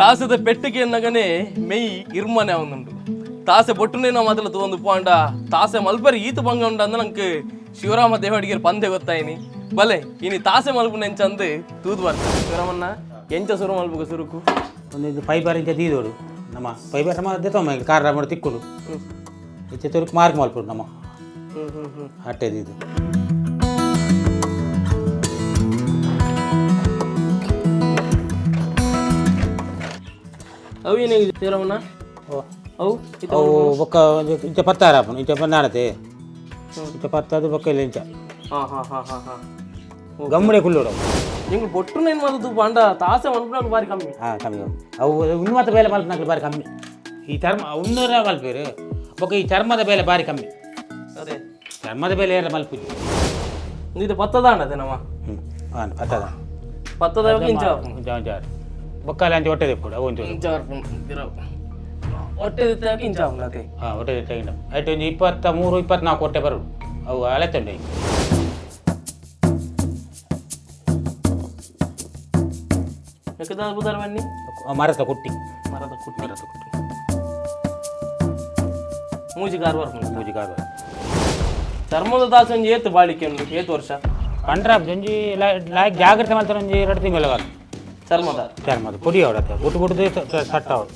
ತಾಸದ ಪೆಟ್ಟಿಗೆ ನಗನೆ ಮೆಯ್ ಇರ್ಮನೆ ಅವನುಂಡು. ತಾಸೆ ಬೊಟ್ಟುನೇ ಮೊದಲು ತೂವೊಂದು ಪೋಂಡ ತಾಸೆ ಮಲ್ಪರಿ ಈತ ಬಂಗ ಉಂಡು ಅಂದ ನಂಗೆ ಶಿವರಾಮ ದೇವಡಿಗೆರ್ ಪಂದೆ ಗೊತ್ತಾಯಿನಿ. ಬಲೆ ಇನಿ ತಾಸೆ ಮಲ್ಪು ಎಂಚಂದು ತೂದು ಬರ್ತ. ಶಿವರಾಮಣ್ಣ, ಎಂಚ ಸುರು ಮಲ್ಪುಗ ಸುರುಕು? ಒಂದು ಇದು ಫೈಬರ್ ಇಂಚ ದೀದೋಡು ನಮ್ಮ ಫೈಬರ್ ನಮ್ಮ ದೆತ್ತೊಮ್ಮ ಕಾರ್ ಮಾಡಿ ತಿಕ್ಕುಡು ಇಚ್ಚೆ ತುರುಕು ಮಾರ್ಕ್ ಮಲ್ಪುಡು ನಮ್ಮ. ಹ್ಮ್ ಹ್ಮ್ ಹ್ಮ್ ಅಟ್ಟೆ ದೀದು. ಅವು ಏನೇ ಶಿವರಾಮಣ್ಣ? ಓ. ಅವು? ಅವು ಬೊಕ್ಕ ಒಂಜಿ ಇಂಚ ಪತ್ತಾರ ಆಪುಂಡು, ಇಂಚ ಬಂದಾಣತೆ ಇಂಚ ಪತ್ತದು ಬೊಕ್ಕ ಇಲ್ಲ ಇಂಚ. ಹಾ ಹಾ ಹಾ ಹಾ ಹಾ ಗಮ್ಮಡೆ ಕುಲ್ಲೋಡು ಅವು. ನಿಂಗೆ ಬೊಟ್ಟುನೇನು ಮಾತು ತೂಪ ಅಂಡ ತಾಸೆ ಮಲ್ಪುನವು ಬಾರಿ ಕಮ್ಮಿ. ಹಾಂ, ಕಮ್ಮಿ. ಅವು ಉನ್ನು ಮಾತ್ರ ಬೇಲೆ ಮಲ್ಪನಕ್ಲು ಬಾರಿ ಕಮ್ಮಿ. ಈ ಚರ್ಮ ಉನ್ನೂರ ಮಲ್ಪೇರು ಬೊಕ್ಕ ಈ ಚರ್ಮದ ಬೇಲೆ ಬಾರಿ ಕಮ್ಮಿ. ಅದೇ. ಚರ್ಮದ ಬೇಲೆ ಏರ ಮಲ್ಪುಜಿ. ಇದು ಪತ್ತದ ಅದೇ ನಮ್ಮ. ಹ್ಞೂ ಹಾಂ, ಪತ್ತದ. ಪತ್ತದ ಇಂಚ. ಇಂಚ ಇಂಚ ಬೊಕ್ಕಲೆ ಅಂಚ ಹೊಟ್ಟೆ ತೆಪ್ಪುಡು ಅವು ಒಂಚೂರು. ಇಂಚ ಹೊಟ್ಟೆ ಇಂಚ ಅದೇ. ಹಾಂ, ಹೊಟ್ಟೆ ತೆಗಿನ ಆಯ್ತು. ಒಂದು 23 24 ಹೊಟ್ಟೆ ಬರುಡು ಅವು ಅಲೆತುಂಡು. ಯಾಕದ ಬುಧಾರ ಬನ್ನಿ. ಮರತ ಕುಟ್ಟಿ. ಮರದ ಕುಟ್ಟಿ. ಮರತ ಕುಟ್ಟಿ. ಮೂಜಿ ಕಾರ್ ಬರ್ಪುಂಡು. ಮೂಜಿ ಕಾರು. ಚರ್ಮದ ದಾಸ ಒಂಜಿ ಏತ್ ಬಾಳಿಕೆ ಉಂಡು, ಏತ್ ವರ್ಷ? ಪಂಡ್ರ ಒಂಜಿ ಲಾಯ್ಕ್ ಜಾಗ್ರತೆ ಮಲ್ತಾರೆ, ಒಂಜಿ 2 ತಿಂಗಳ ಚರ್ಮದ. ಚರ್ಮದ ಪೊಡಿ ಅವಡತ್ತೆ ಒಟ್ಟು ಕೊಟ್ಟದೆ ಸಟ್ಟ ಅವಡು.